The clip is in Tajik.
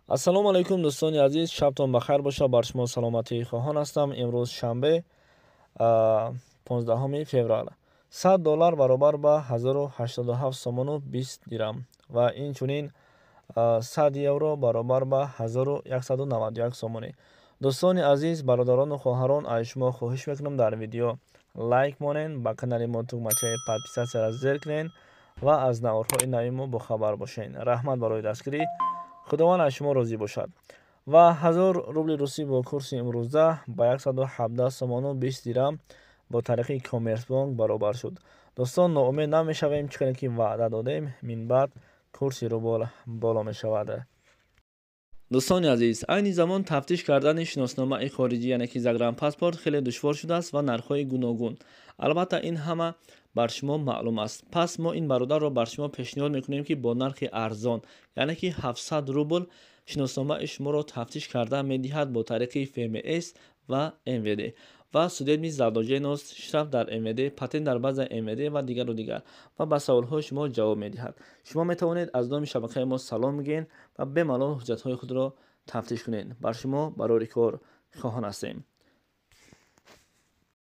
Ассалому алайкум, дӯстони азиз, шабтон бахайр бошад, бар шумо саломатӣ хоҳон ҳастам. Имрӯз шанбе, 15 феврал. 100 доллар баробар ба 1087 сомону 20 дирам ва инчунин 100 евро баробар ба 1191 сомонӣ. Дӯстони азиз, бародарону хоҳарон, аз шумо хоҳиш мекунам, дар видео лайк монед, ба канали мо тугмачаи подписаться ро зер кунед ва аз наворҳои нави мо бохабар бошед. Раҳмат барои дастгирӣ, Худованд аз шумо розӣ бошад. Ва 1000 рубли русӣ бо курси имрӯза ба 117 сомону 20 дирам бо тариқи Коммерсбонк баробар шуд. Дӯстон, ноумед намешавем, чӣ қадар ки ваъда додем, минбаъд курси рубл боло мешавад. Дӯстони азиз, айни замон тафтиш кардани шиносномаи хориҷӣ, яъне ки загранпаспорт, хеле душвор шудааст ва нархҳои гуногун. Албатта, ин ҳама бар шумо маълум аст. Пас мо ин бародарро бар шумо пешниҳод мекунем, ки бо нархи арзон, яъне ки 700 рубл, шиносномаи шуморо тафтиш карда медиҳад бо тариқи ФМС ва МВД ва судебный задолженность, штраф дар МВД, патент дар базаи МВД ва дигару дигар, ва ба саволҳои шумо ҷавоб медиҳад. Шумо метавонед аз номи шабакаи мо салом бигӯед ва бемалол ҳуҷҷатҳои худро тафтиш кунед. Бар шумо барори кор хоҳон ҳастем.